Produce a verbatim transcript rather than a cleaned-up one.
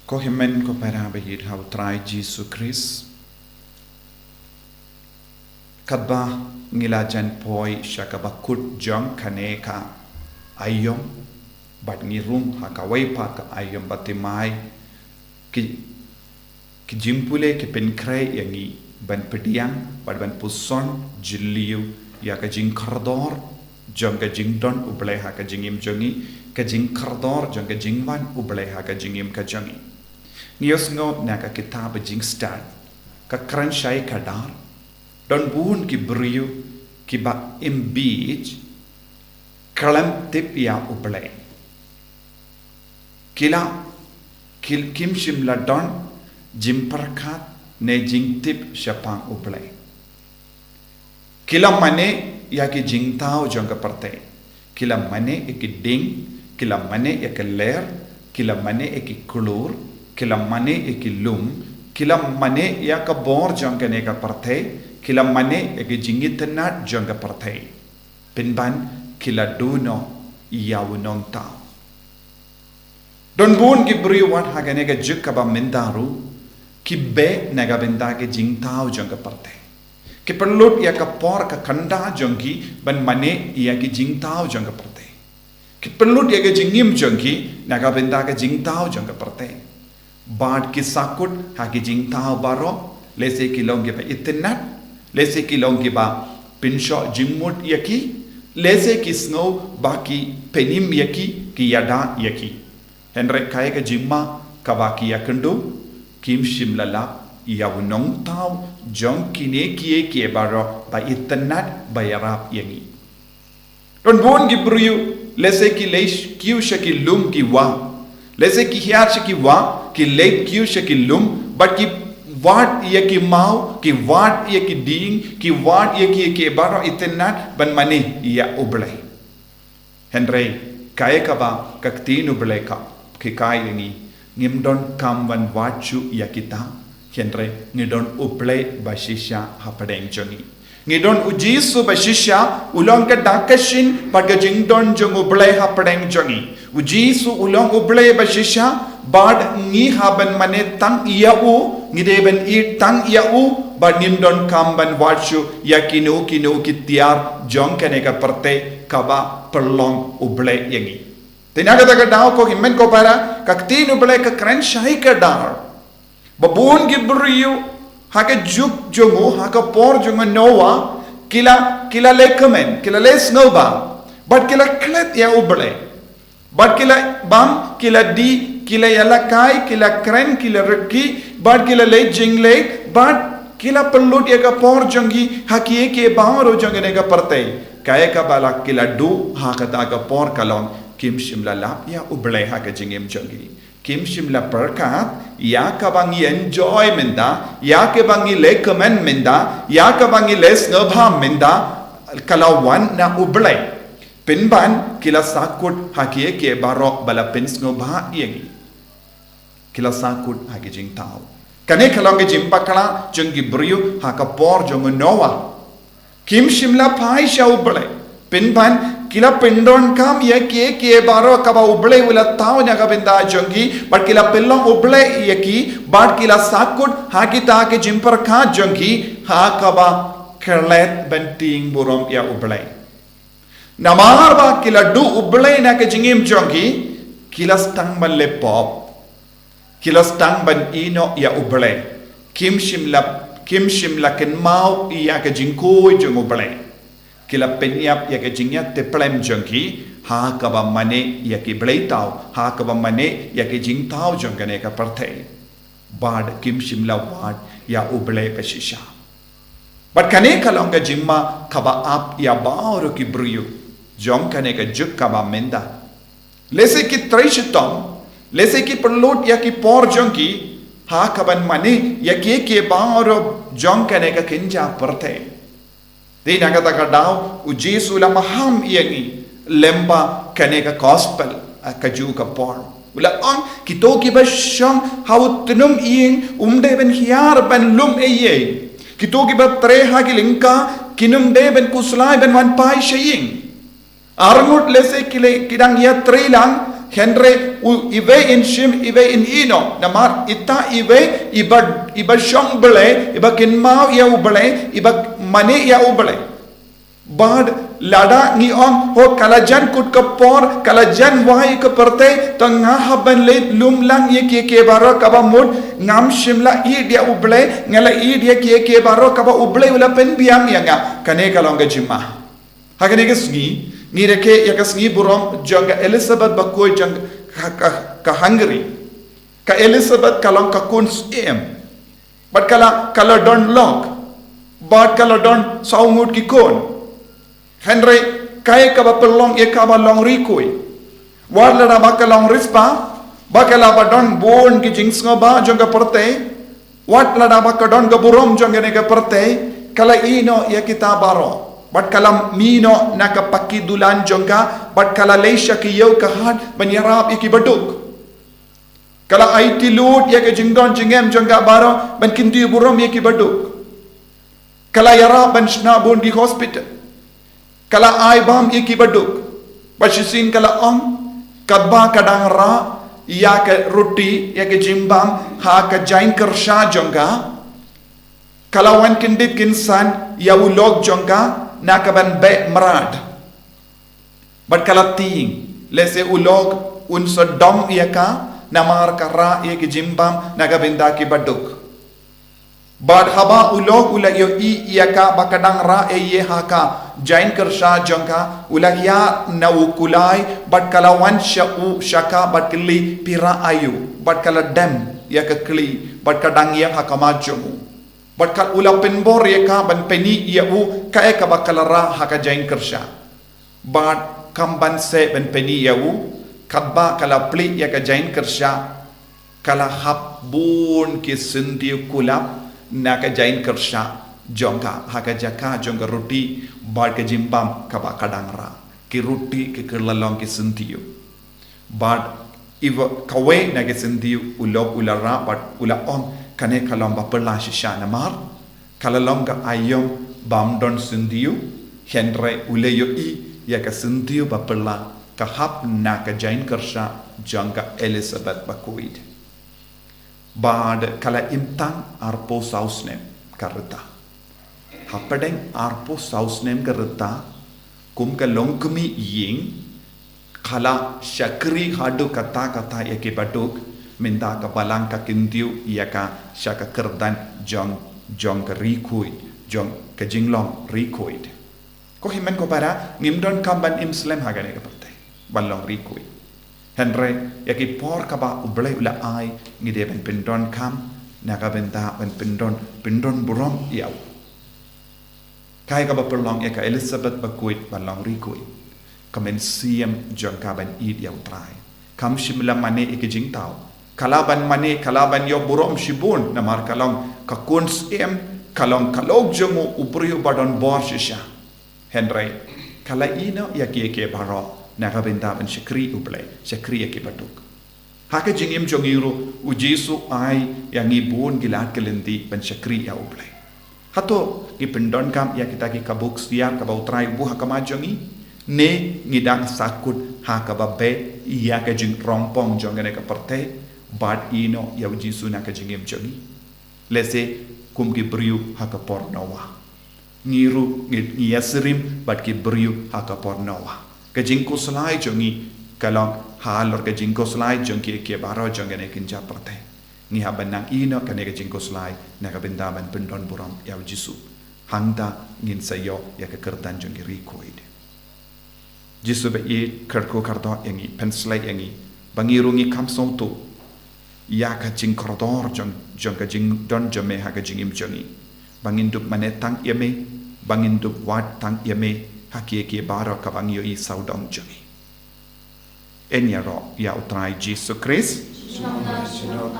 Ko hynmen ko para ba ïeit ha u Trai Jisu Khrist. Katba ngi la jan poi sha kaba kut jong kane ka aïom, bad ngi rung ha kawei pat ka aïom ba thymmai, ki, ki jingpule ki pynkhreh ïa ngi ban pdiang bad ban puson jylliew ïa ka jingkordor jong ka jingdon U Blei ha ka jingim jong ngi, ka jingkordor jong ka jingwan U Blei ha ka jingim ka jong ngi. Ngi ïohsngew na ka kitab Jingstad, ka kren shai kdar, don bun ki briew kiba im bieit khlem tip ïa U Blei. Ki la, ki, kim shym la don jingpyrkhat ne jingtip shaphang U Blei. Ki la mane ïa ki jingthaw jong ka pyrthei. Ki la mane ïa ki dieng, ki la mane ïa ki ler, ki la mane ïa ki klur, ki la mane ïa ki lum, ki la mane ïa ka bor jong kane ka pyrthei, ki la mane ïa ki jingitynnad jong ka pyrthei. Pynban ki la duh noh ïa u Nongthaw. Don bun ki briew wat ha kane ka juk kaba mynta ruh, ki beh na ka bynta ki jingthaw jong ka pyrthei. Ki pynlut ïa ka por ka khynda jong ki ban mane ïa ki jingthaw jong ka pyrthei. Ki pynlut ïa ka jingim jong ki na ka bynta ka jingthaw jong ka pyrthei. Bad ki sahkut ha ki jingthaw baroh, lehse ki long kiba itynnad, lehse ki long kiba pynshoh jingmut ïa ki, lehse ki sngew ba ki pynim ïa ki, ki ïada ïa ki. Hynrei kaei ka jingma kaba ki ïakynduh, kim shym la lap ïa u Nongthaw jong kine kiei kiei baroh ba itynnad ba ïarap ïa ngi. Don bun ki briew, lehse ki leit kiew sha ki lum ki wah. Lehse ki hiar sha ki wah, ki leit kiew sha ki lum, bad ki wad ïa ki maw, ki wad ïa ki dieng, ki wad ïa ki, ki baroh itynnad ban mane ïa U Blei. Hynrei kaei kaba ka ktien U Blei ka hikai ïa ngi, ngim donkam ban wad shuh ïa kita. Hynrei ngi don U Blei ba shisha hapdeng jong ngi. Ngi don U Jisu ba shisha, u long ka dak ka shin bad ka jingdon jong U Blei hapdeng jong ngi. U Jisu u long U Blei ba shisha, bad ngi hap ban mane tang ïa u, ngi dei ban ïeit tang ïa u, bad ngim donkam ban wad shuh ïa kino kino ki tiar jong kane ka pyrthei kaba pynlong U Blei ïa ngi. Te na kata ka daw ko hynmen ko para, ka ktien U Blei ka kren shai kdar. Ba bun ki briew ha ka juk jong u, ha ka por jong u Noah, ki la, ki la lehkmen, ki la leh sngewbha, bad ki la klet ïa U Blei. Bad ki la bam, ki la dih, ki la ïalehkai, ki la kren, ki la rkhie, bad ki la leit jingleit, bad ki la pynlut ïa ka por jong ki ha kiei kiei baroh jong kane ka pyrthei. Kaei kaba la ki la duh ha kata ka por ka long, kim shym la lap ïa U Blei ha ka jingim jong ki. Kim shym la pyrkhat ïa kaba ngi enjoy mynta, ïa kaba ngi lehkmen mynta, ïa kaba ngi leh sngewbha mynta, ka la wan na U Blei. Pynban ki la sahkut ha kiei kiei baroh ba la pynsngewbha ïa ngi. Ki la sahkut ha ki jingthaw. Kane ka long ka jingbakla jong ki briew ha ka por jong u Noah. Kim shym la phai sha U Blei. Pynban ki la pyndonkam ïa kiei kiei baroh kaba U Blei u la thaw na ka bynta jong ki, bad ki la pynlong U Blei ïa ki, bad ki la sahkut ha kita ki jingpyrkhat jong ki, ha kaba klet ban tieng burom ïa U Blei. Namar ba ki la duh U Blei na ka jingim jong ki, ki la sdang ban leh pop. Ki la sdang ban ïehnoh ïa U Blei. Kim shym la, kim shym la kynmaw ïa ka jingkhuid jong U Blei. Ki la pynïap ïa ka jingïatiplem jong ki, ha kaba mane ïa ki blei thaw, ha kaba mane ïa ki jingthaw jong kane ka pyrthei. Bad kim shym la wad ïa U Blei ba shisha. Bad kane ka long ka jingma kaba ap ïa baroh ki briew jong kane ka juk kaba mynta. Lehse ki trei shitom, lehse ki pynlut ïa ki por jong ki ha kaban mane ïa kiei kiei baroh jong kane ka kynja pyrthei. Te na kata ka daw, U Jisu u la maham ïa ngi lyngba kane ka gospel, ah, kajuh ka por. U la ong, kito kiba shong ha u tnum ïing, ym dei ban hiar ban lum ei ei. Kito kiba trei ha ki lyngkha, kin ym dei ban khuslai ban wan phai sha ïing. Arngut lehse ki leh, ki dang ïatrei lang, Hynrei u iwei in shim, iwei in ïehnoh. Namar ita iwei iba, iba shong Blei, iba kynmaw ïa u Blei, iba mane ïa u Blei. Bad lada ngi ong, ho ka la jan kut ka por, ka la jan wai ka pyrthei, to nga hap ban leit lum lang ïa kiei kiei baroh kaba mut, ngam shym la ïeit ïa u Blei, nga la ïeit ïa kiei kiei baroh kaba u Blei u la pynbiang ïa nga. Kane ka long ka jingma. Ha kane ka sngi, ngi rakhe ïa ka sngi burom jong ka Elizabeth bakhuid jong ka, ka, ka Hungary. Ka Elizabeth ka long ka khun syiem. Bad ka la, ka la don lok. Bad ka la don saw ngut ki khun. Hynrei kaei kaba pynlong ïa ka ba long riewkhuid? Wat lada ba ka long riewspah, ba ka la ba don bun ki jingsngewbha jong ka pyrthei, wat lada ba ka don ka burom jong kane ka pyrthei, ka la ïehnoh ïa kita baroh. Bad ka la mih noh na ka paki dulan jong ka, bad ka la leit sha ki ïew ka hat ban ïarap ïa ki baduk. Ka la aiti lut ïa ka jingdon jingem jong ka baroh ban kyntiew burom ïa ki baduk. Ka la ïarap ban shna bun ki hospital. Ka la ai bam ïa ki baduk. Bad shisien ka la ong, katba ka dang rah ïa ka ruti, ïa ka jingbam ha ka jaiñ kyrsha jong ka, ka la wan kyndit kynsan ïa u lok jong ka na ka ban beh mrad. Bad ka la tieng, lehse u lok un sa dom ïa ka, namar ka rah ïa ka jingbam na ka bynta ki baduk. Bad haba u lok u la ïohi ïa ka ba ka dang rah ei ei ha ka jaiñ kyrsha jong ka, u la ïaid na u kulai, bad ka la wan sha u sha ka bad kylli, phi rah aïu? Bad ka la dem ïa ka kli, bad ka dang ïeng ha khmat jong u. Bad ka u la pynbor ïa ka ban pyni ïa u kaei kaba ka la rah ha ka jaiñ kyrsha. Bad kam ban seh ban pyni ïa u, katba ka la plie ïa ka jaiñ kyrsha, ka la hap bun ki syntiew kulap na ka jaiñ kyrsha jong ka, ha ka jaka jong ka ruti bad ka jingbam kaba ka dang rah. Ki ruti ki kylla long ki syntiew. Bad iwa kawei na ki syntiew u lok u la rah bad u la ong, kane ka long ba phylla shisha namar ka la long ka aïom bym don syntiew, hynrei u la ïohi ïa ka syntiew ba phylla ka hap na ka jaiñ kyrsha jong ka Elizabeth bakhuid. Bad ka la im tang arphew saw snem ka rta. Hapdeng arphew saw snem ka rta, kum ka longkmie ïing, ka la shakri haduh katta katta ïa ki baduk, mynta ka Balang ka kyntiew ïa ka sha ka kyrdan jong, jong ka riewkhuid, jong ka jinglong riewkhuid. Ko hynmen ko para, ngim donkam ban im slem ha kane ka pyrthei ban long riewkhuid. Hynrei ïa ki por kaba U Blei u la ai, ngi dei ban pyndonkam na ka bynta ban pyndon, pyndon burom ïa u. Kaei kaba pynlong ïa ka Elizabeth bakhuid ban long riewkhuid? Ka mynsiem jong ka ban ïeit ïa U Trai. Kam shym la mane ïa ki jingthaw. Ka la ban mane, ka la ban ïoh burom shibun namar ka long ka khun syiem, ka long ka lok jong u, u briew ba don bor shisha. Hynrei ka la ïehnoh ïa kiei kiei baroh na ka bynta ban shakri U Blei, shakri ïa ki baduk. Ha ka jingim jong ngi ruh, U Jisu ai ïa ngi bun ki lad ki lynti ban shakri ïa U Blei. Hato ngi pyndonkam ïa kita ki kaba ksiar kaba U Trai u buh ha khmat jong ngi? Ne ngi dang sahkut ha kaba beh ïa ka jingrongpong jong kane ka pyrthei bad ïehnoh ïa U Jisu na ka jingim jong ngi? Lehse kum ki briew ha ka por Noah. Ngi ruh ngi, ngi ïasyriem bad ki briew ha ka por Noah. Ka jingkhuslai jong ngi ka long halor ka jingkhuslai jong kiei kiei baroh jong kane ka kynja pyrthei. Ngi hap ban nang ïehnoh kane ka jingkhuslai na ka bynta ban pyndon burom ïa U Jisu. Hangta ngin sa ïoh ïa ka kyrdan jong ki riewkhuid. Jisu ba ïeit, kyrkhu kyrdoh ïa ngi, pynshlei ïa ngi ba ngi ruh ngi kham sngewthuh ïa ka jingkordor jong, jong ka jingdon jong Me ha ka jingim jong ngi. Ba ngin dup mane tang ïa Me, ba ngin dup wad tang ïa Me ha kiei kiei baroh kaba ngi ïohi sawdong jong ngi. Yn ïaroh ïa U Trai Jisu Khrist. Shalom, shalom.